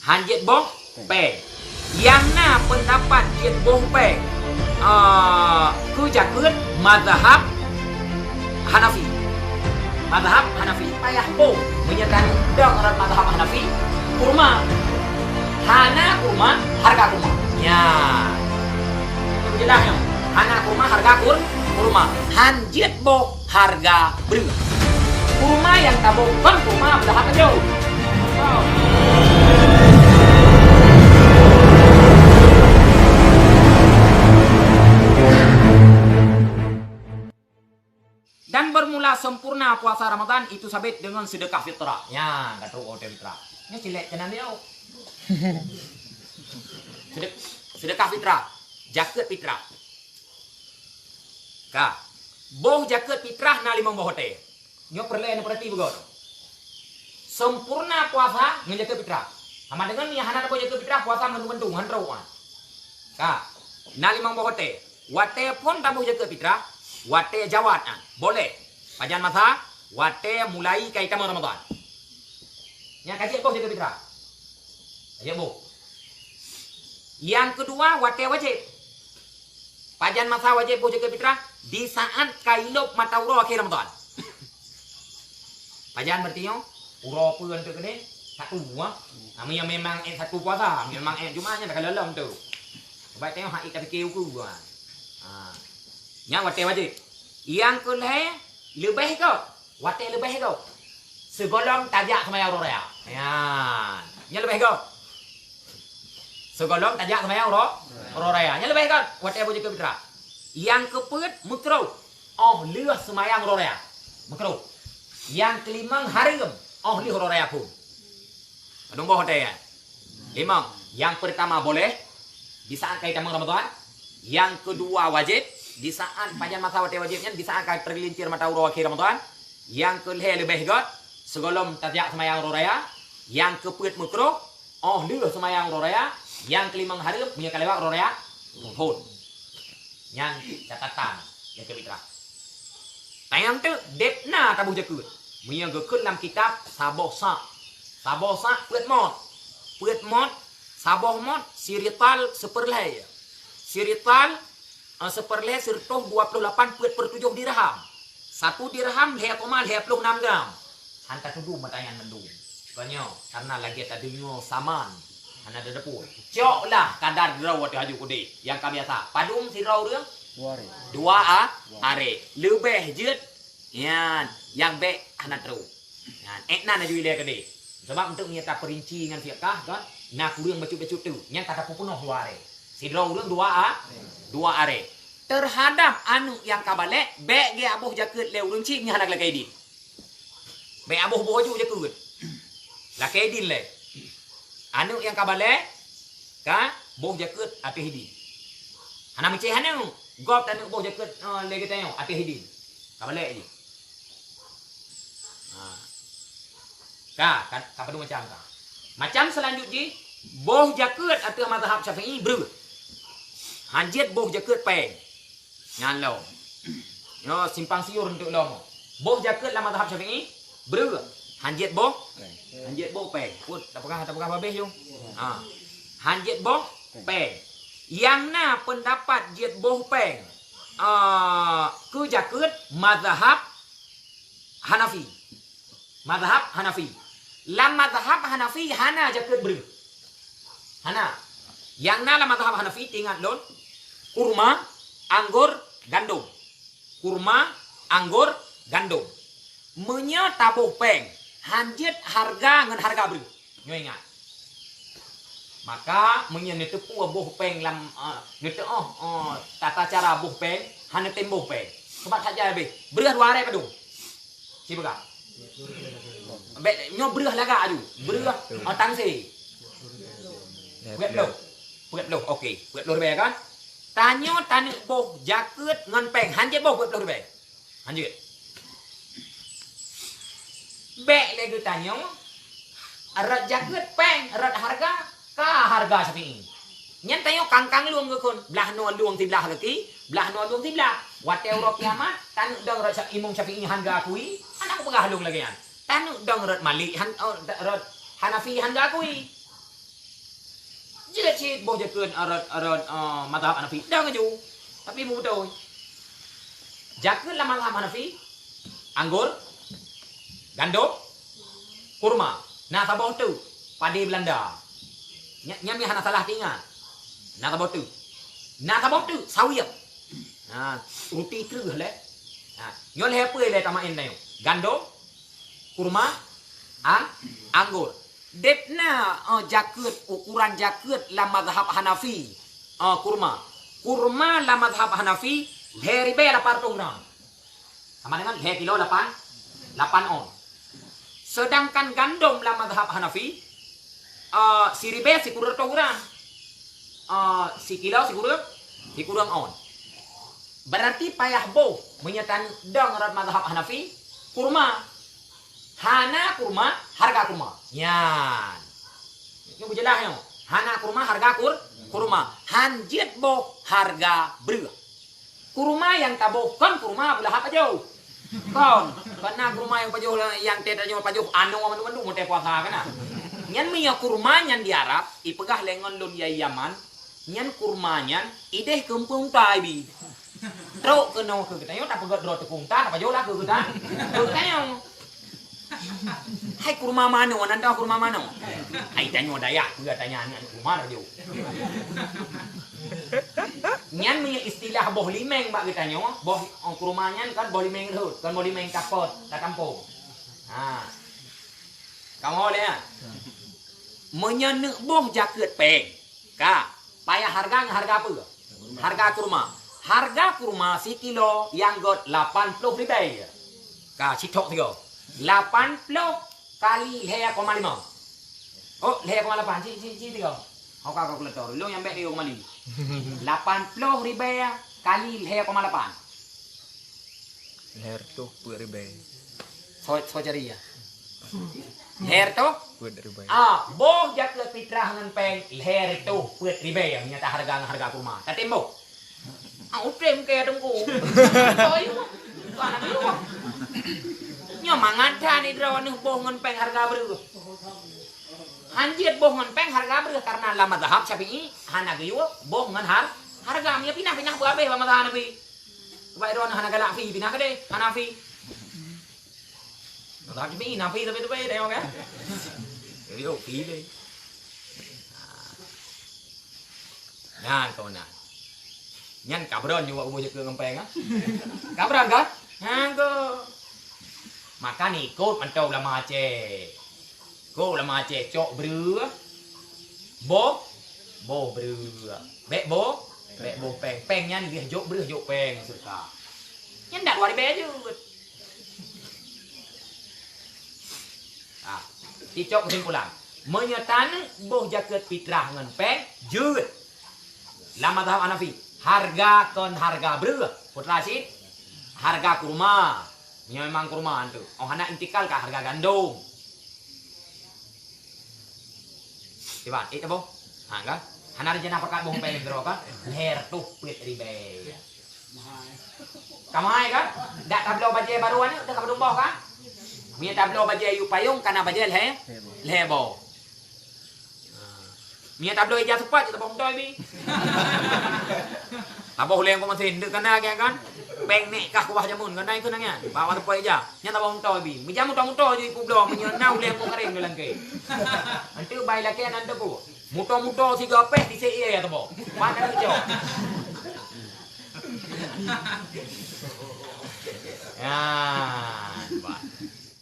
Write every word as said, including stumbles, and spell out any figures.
Han jeuet boh péng. Nyang na peundapat jeuet boh péng, ah, keu jakeuet mazhab Hanafi. Mazhab Hanafi payah boh. Meunyoe tanyoe dong rot mazhab Hanafi, kurma. Hana kurma, hareuga kurma. Nyan. Jeulaih nyoe. Hana kurma, hareuga kur-, kurma. Han jeuet boh, hareuga breueh. Kurma nyang taboh kon kurma mazhab tanyoe. Dan bermula sempurna puasa Ramadan itu sabit dengan sedekah fitrah. Nyan, ka trok watèe fitrah. Nyoe cilék keunan dia. Sedek-, sedekah fitrah, jakeuet fitrah. Ka. Boh jakeuet fitrah na limong boh watèe. Nyoe peureulèe neupeurati beugöt. Sempurna puasa ngon jakeuet fitrah. Sama dengan nyang hana taboh jakeuet fitrah, puasa meugantung-gantung, han trok nyan. Ka. Na limong boh watèe. Watèe phon taboh jakeuet fitrah, watèe jawaz nyan. Boleh. Pajan masa, watèe mulai ka itamong Ramadan. Nyan ka jeuet boh jakeuet fitrah. Ka jeuet boh. Nyang keudua, watèe wajéb. Pajan masa wajéb boh jakeuet fitrah, di saat ka ilop mata uroe akhé Ramadan. Pajan berarti nyoe? Uroe peue enteuk keudeh? Satu, ah. Nah, meunyoe memang ék satu puasa, memang ék Jumat nyan takalon lom tu. Sebab tengok hak ék tapike ukeue, ah. Ha. Nyan watèe wajéb. Nyang keu lhèe leubeh göt. Watèe leubeh göt. Sigohlom tajak seumayang uroe raya. Nyan. Nyan leubeh göt. Sigohlom tajak seumayang uroe, uroe raya. Nyan leubeh göt. Watèe boh jakeuet fitrah. Nyang keupeuet meukruh. Óh lheueh seumayang uroe raya. Meukruh. Nyang keulimong hareuem. Óh lheueh uroe raya phon. Padum boh watèe nyan? Limong. Nyang peurtama boleh, di saat ka itamong Ramadan. Nyang keudua wajéb, di saat pajan masa watèe wajéb nyan, di saat ka teugeulincir mata uroe akhé Ramadan. Nyang keu lhèe leubeh göt, sigohlom tajak seumayang uroe raya. Nyang keupeuet meukruh, óh lheueh seumayang uroe raya. Nyang keulimong hareuem, meunyoe ka lewat uroe raya, phon. Nyan catatan nyang keu fitrah. Tanyong teuk, deb na taboh jakeuet. Meunyoe geukheun lam kitab, saboh sa'. Saboh sa' peuet mot. Peuet mot, saboh mot, sirital seupeurlhèe. Sirital, eh, seupeurlhèe sireutoh dua ploh lapan peuet peutujoh dirham. Satu dirham lhèe koma lhèe ploh nam gram. Han tatudu mata nyan mandum. Kon nyoe, karena lagèe tadeungoe saman, hana teudeungoe. Coklah kadar droe watèe haju keudeh nyang ka biasa. Padum sidroe ureueng? Dua aré. Dua a-, aré. Leubeh jeuet nyan, nyang bèk hana trok. Nyan, ék nan laju ilèe keudeh. Sabab untuk meunyoe tapeurinci ngon fiqah, kan, na kureueng bacut-bacut teuk. Nyan ka tapeupunoh dua aré. Sidroe ureueng dua a-, dua aré. Teuhadap aneuk nyang ka balek, bèk geuboh jakeuet lé ureueng chik nyan hana lakèe idin. Bèk boh-boh aju jakeuet. Lakèe idin lé. Aneuk nyang ka balek, ka boh jakeuet ateueh idin. Hana meucéh aneuk, gob taneuk boh jakeuet, eh, lé geutanyoe ateueh idin. Ka balek jih. Ha. Ka, ka, ka padum macam ka. Macam seulanjut jih, boh jakeuet ateueh mazhab Syafi'i breueh. Han jeuet boh jakeuet péng. Nyan lom. Nyoe simpang siur enteuk lom. Boh jakeuet lam mazhab Syafi'i, breueh. Han jeuet boh, han jeuet boh péng. Put, tapeugah, tapeugah babeh yong. Ha. Han jeuet boh péng. Nyang na peundapat jeuet boh péng, ah, keu jakeuet mazhab Hanafi. Mazhab Hanafi. Lam mazhab Hanafi hana jakeuet breueh. Hana. Nyang na lam mazhab Hanafi, teuingat lôn, kurma, anggor, gandom. Kurma, anggor, gandom. Meunyoe taboh péng, han jeuet hareuga ngon hareuga breueh. Nyoe ingat. Maka, meunyoe neuteupeue boh péng lam, eh, neuteuoh, eh, tata cara boh péng, hana tem boh péng. Sabab that jai habéh. Breueh dua aré padum? Sipeugah. Bèk, nyoe breueh lagak aju. Breueh, eh, tangsé. Peuet ploh. Peuet ploh, oke. Peuet ploh ribèe kan? Tanyoe taneuk boh jakeuet ngon péng. Han jeuet boh peuet ploh ribèe. Han jeuet. Bèk lé geutanyoe, rot jakeuet péng, rot hareuga, ka hareuga Syafi'i. Nyan tanyoe kang-kang lueng geukheun, blah noe lueng siblah gaki, blah noe lueng siblah. Watèe uroe kiamat, taneuk dong rot Sya-, Imam Syafi'i han geuakui, hana kupeugah lueng lagèe nyan. Taneuk dong rot Malik han, oh, rot Hanafi han geuakui. Cit-cit boh jakeuet rot, rot, eh, mazhab Hanafi. Dang aju. Tapi mubeutôi. Jakeuet lam mazhab Hanafi, anggor, gandom, kurma. Na saboh teuk, padé Beulanda. Nya, nyan hana salah teuingat. Na saboh teuk. Na saboh teuk, sawiet. Ha, ruti kreueh lé. Ha, nyoe lhèe peue lé tameu'en nyoe. Gandom, kurma, ang-, anggor. Deb na, eh, jakeuet, ukuran jakeuet lam mazhab Hanafi. Eh, kurma. Kurma lam mazhab Hanafi, lhèe ribèe lapan reutôh gram. Sama dengan lhèe kilo lapan, lapan on. Sedangkan gandom lam mazhab Hanafi, eh, siribèe sikureueng reutôh gram. Eh, sikilo sikureueng, sikureueng on. Berarti payah boh meunyoe tanyoe dong rot mazhab Hanafi, kurma. Hana kurma, harga kurma. Nyan. Nyoe beujeulaih nyoe. Hana kurma, harga kur-, kurma. Han jeuet boh, harga breueh. Kurma nyang taboh kon kurma beulahap pajoh. Kon, kon na kurma nyang pajoh, nyang teuh tanyoe pajoh anoe mandum-mandum watèe puasa kan na. Nyan meunyoe kurma nyan di Arab, ipeugah lé ngon lôn yai Yaman, nyan kurma nyan idéh keumpung tai bi. Trok keunoe keu geutanyoe, tapeugöt droe teuh keu unta, tapajoh lah keu geuta-, keu geutanyoe. Hai kurma manoe, nan dong kurma manoe. Hai tanyoe dayah, peue tanya aneuk kurma laju. Nyan meunyoe istilah boh limeng bak geutanyoe, boh, oh, kurma nyan kan boh limeng rhot, kan boh limeng tapot, tatampong. Ha. Kamoe lé, ha? Meunyoe neuk boh jakeuet péng, ka, payah harga ngon harga peue? Harga kurma. Harga kurma sikilo nyang göt lapan ploh ribèe. Ka, cit thok sigoe. Lapan ploh kali lhèe koma lima. Oh, lhèe koma lapan. Cit, cit, cit sigoe. Ho ka kalkulator. Lôn nyang bèk lhèe koma lima. Lapan ploh ribèe kali lhèe koma lapan. Lhèe reutôh peuet ribèe. Soe, soe cari ya? Lhèe reutôh? Peuet ribèe. Ah, boh jakeuet fitrah ngon péng lhèe reutôh peuet ribèe, meunyoe taharga ngon harga kurma. Tatem boh? Ah, utem keu teungku. Soe yue? Tuan aku yue. Nyoe mangat that droeneuh boh ngon péng harga breueh. Han jeuet boh ngon péng harga breueh, karena lam mazhab Syafi'i hana geuyue boh ngon har-, harga. Meunyoe pinah, pinah beuhabéh bak mazhab Hanafi. Sebab droeneuh hana galak fi, pinah keudéh Hanafi. Mazhab Syafi'i Hanafi tapi tu bae tengok kan. Jadi oh fi lé. Nyan kawan nyan. Nyan kabron nyoe bak boh jakeuet ngon péng ah. Kabron kan? Ha go. Maka ikot mantong ulama Aceh. Ko ulama Aceh cok breueh, boh, boh breueh. Bèk boh, bèk boh péng. Péng nyan lheueh jok breueh jok péng seudeukah. Nyan dak dua ribèe jeuet. Ah, cicok keusimpulan. Meunyoe taneuk boh jakeuet fitrah ngon péng, jeuet. Lam mazhab Hanafi, harga kon harga breueh. Putra cit, harga kurma. Nyoe memang kurma tu. Oh, hana intikal ka harga gandom. Kiban, eh, taboh. Ha, kan? Hana rencana pakat boh péng droe, kan? Lhèe reutôh peuet ribèe. Ka mahai, kan? Dak tabloe bajèe baru aneuk, dak ka padum boh, kan? Meunyoe tabloe bajèe yue payong, kana bajèe lhèe, lhèe boh. Meunyoe tabloe ija seupôt, taboh meutoe bi. Taboh lé ko meusén, deuk kana gèt kan? Péng nek kah kubah jameun, kana ikeu nyan. Bawa seupôt ija. Nyan taboh meutoe bi. Meujam muto-muto ju ipeubloe, meunyoe na ulèe ko karéng dalam kèe. Anteuk bai lakèe nan teuku. Muto-muto sigoe péh tisek ié ya taboh. Mana keucok? Ya.